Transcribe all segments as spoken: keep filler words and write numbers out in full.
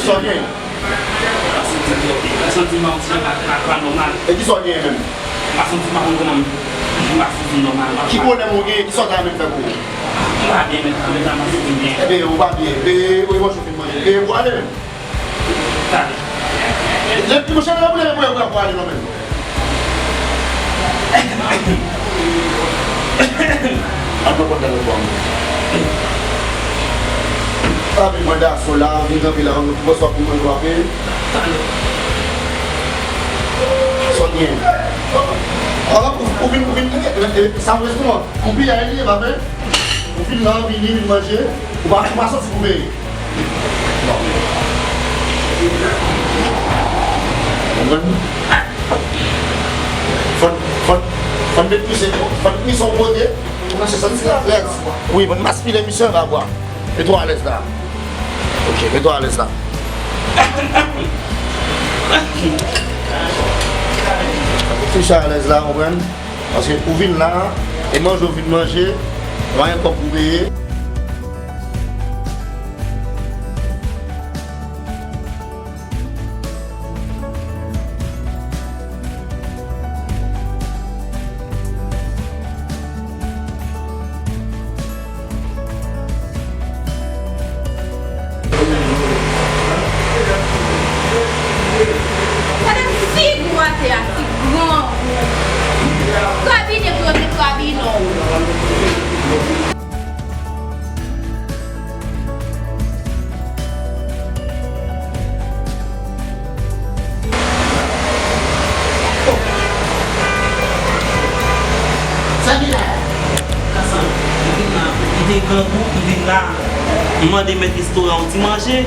Sa w gen? M pa santi m byen, m santi m yon ti jan pa, pa, pa nòmal. E kisa w genyen menm? M pa santi m pa konn kòman m, m pa santi m nòmal. Ki pwoblèm ou genyen? Kisa w ta renmen m fè pou ou? M pa byen, men, men la m santi m byen. Ebyen, ou pa byen. E, e, manje w fin manje. E, ou ale menm. Tande. Lè, monchè, lè, lè, lè, lè, lè, ale non menm. Al pran kòd la nan bwa m. Anpil mwen daso la, vin kanpe la, ou pran swa pou mwen kwape. Sa w gen? Ala, ou, ou vin, ou vin, e, e, e, sa w restoran. Ou piyay li, e pa vre? Ou vin la, vini, vin manje. Ou pa, ou pa soti pou peye. Bon. Konprann? Fò n, fò n, fò n met misye, fò n met misye yon kote pou misye santi l alèz. Wi, bon, maspile misye anba bwa. Mete w alèz la. Ok, mete w alèz la. Touche alèz la, konprann? Paske ou vin la, e manje ou vin manje, pa gen kòb pou peye. Gade figi w atè a, ti grangou. Krabinen pou yo te krabinen w. Sa ki la? Kasan, m vin la, m te grangou, m vin la, m mande mèt restoran yon ti manje.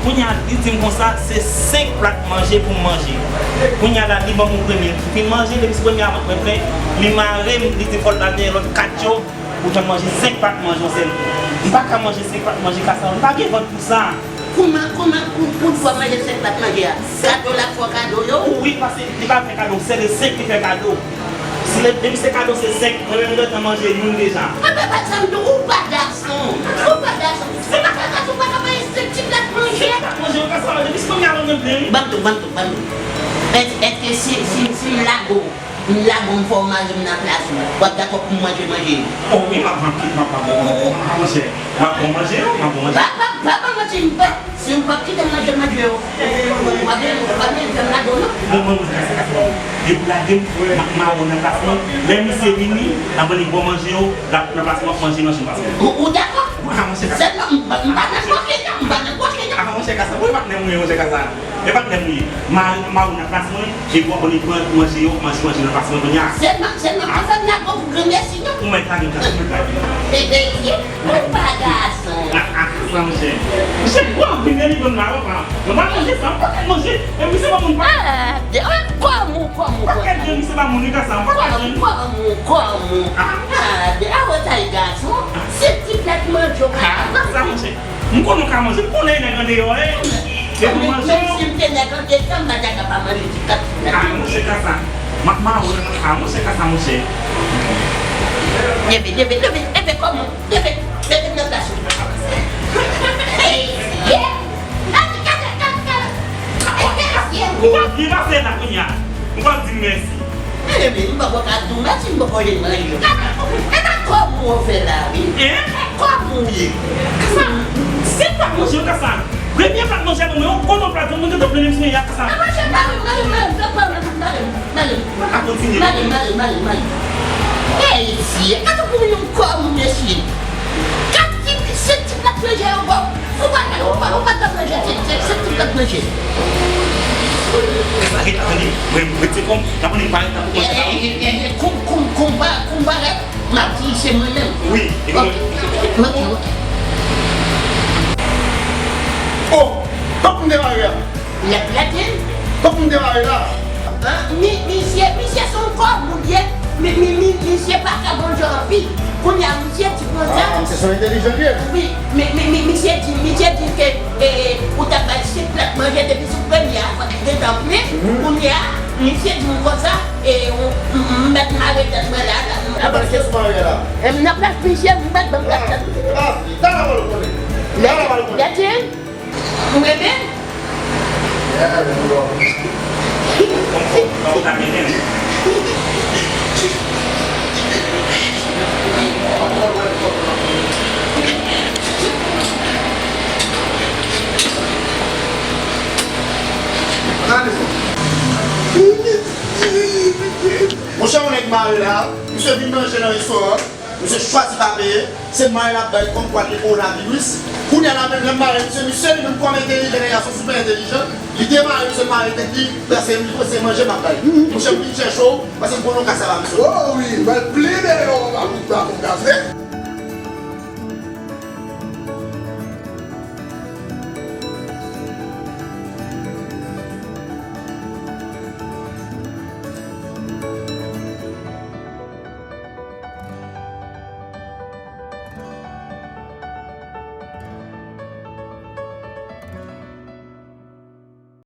Kounye a, li di m konsa, se senk plat manje pou m manje. Kounye a la, li ban m yon premye, m fin manje, depi sou premye a, mwen plen, li mare m, li di fò l al dèyè lòt kat yo. Ou jwenn manje senk plat manje yon sèl kou. M pa ka manje senk plat manje, Kasan, m pa gen vant pou sa. Kouman, kouman, pou, pou, pou w manje senk plat manje a? Gado l ap fè w kado yo? Wi, paske li pa fè kado, se le senk li fè kado. Si le, depi se kado se senk, mwen menm m gentan manje youn deja. Apa pa sa m di w, ou pa gason. Ou pa gason. Se pa ka gason, ou pa ka manje senk ti plat manje. Senk plat manje, Kasan, depi se premye a mwen menm plen wi. Ban m tou, ban m tou, ban m tou. Èske, èske si, si, si m lage w, m lage w, m fè w mare m nan plas ou, w ap dakò pou m manje manje yo? O wi, m ap, m ap, m ap, m ap, m ap, m ap, monchè, m ap bon manje yo, m ap bon manje. Pa, pa, pa, pa manti, m pa, si w p ap kite m manje manje yo, w ap, w ap, w ap fè m lage w non. Non, non, non, Kasan, Kasan, depi w lage m, m ap mare w nan plas mwen, lè misye vini, l ap vin bon manje yo, l ap nan plas mwen, ap manje nan chen plas mwen. Ou, ou dakò? A, monchè Kasan. Sèlman, m pa, m pa nan kokenn non, m pa nan kokenn non. A, monchè Kasan, wi, patnè m wi, monchè Kasan. E patnè m wi, mare, mare w nan plas mwen, epi w ap vin pran manje yo, manje, manje nan plas mwen kounye a. Sèlman, sèlman, pa fè m lage w pou granmèsi non. Ou mèt lage m, Kasan, ou mèt lage m. E, e, e, ou pa gason. A, a, sa, monchè. Monchè, w ap vin li konn la, w ap, mwen pa manje sa, m pa ka manje. E misye pa moun pa. A, de, a, kòm ou, kòm ou, kòm ou. Misye pa moun, wi, Kasan, m pa ka jwenn. Kòm ou, kòm ou. A, de, a, w ta gason. Se ti plat manje w pa ka manje. A, sa, monchè. M konnen w ka manje, m konnen nèg andeyò, e. Depi w manje w. Menm si m te nèg andeyò, m pa ta ka pa manje ti kat. A, monchè Kasan. M ap mare w, a, monchè Kasan, monchè. Leve, leve, leve, leve kò mwen, leve, leve nan plas ou. Hey, yeah. Gade, gade, gade, gade. Hey, yeah. Ou p ap byen pase la kounye a. Ou p ap di m mèsi. Ebyen, m poko ka di w mèsi, m poko jwenn manje yo. Gade, e pa kòm ou fè la, wi. Hein? Kòm ou ye. Kasan, se plat manje yo, Kasan. Premye plat manje a ban mwen, yon gwo non plat, mwen gentan plen mesye a, Kasan. A, monchè, mare, mare, mare, mare, mare, mare. Mare, mare, mare, mare, mare. Hey, mesye, gade pou yon kòm ou, mesye. Gade ki, se ti plat manje yo, bon. Ou pa, ou pa, ou pa t ap manje, se, se, se ti plat manje. Sa ki ta tande, mwen, mwen te kòm, ta tande, pa, ta tande. Eh, eh, eh, eh, kou, kou, kou, pa, kou, pa, m ap di se mwen menm. Wi, e mwen. Ok, ok, ok. Oh, fòk m demare a. Lèt, lèt, wi. Fòk m demare la. An, mi, misye, misye se yon kòm ou ye. Mi, mi, mi, misye pa ka bon jan anpil. Kounye a, misye di konsa. Ah, misye se yon entèlijan li ye. Wi, mi, mi, mi, misye di, misye di ke, e, ou ta bay senk plat manje depi sou premye a, fòk li gentan plen. Mhm. Kounye a, misye di m konsa, e, ou, m, m mèt mare tèt mwen la, la. Nan plas misye, m mèt ban m tèt. Ah, ah, ta la pa l konnen. Ta la pa l konnen. Lèt, lèt, wi. Ou renmen? Monchè, yon nèg mare la, misye vin manje nan restoran, misye chwazi pa peye, se mare l ap bay kòm kwa gen kowonaviris. Kounye a la menm, lè m mare misye, misye li menm kòm entèlijan, nèg la se yon sipè entèlijan, li demare misye, mare tèt li, paske li panse manje m ap bay. Monchè, m vin chèche w, paske m konnen w ka sava misye. Oh wi, m al plen dèyè w, m ap ba w gaz vre.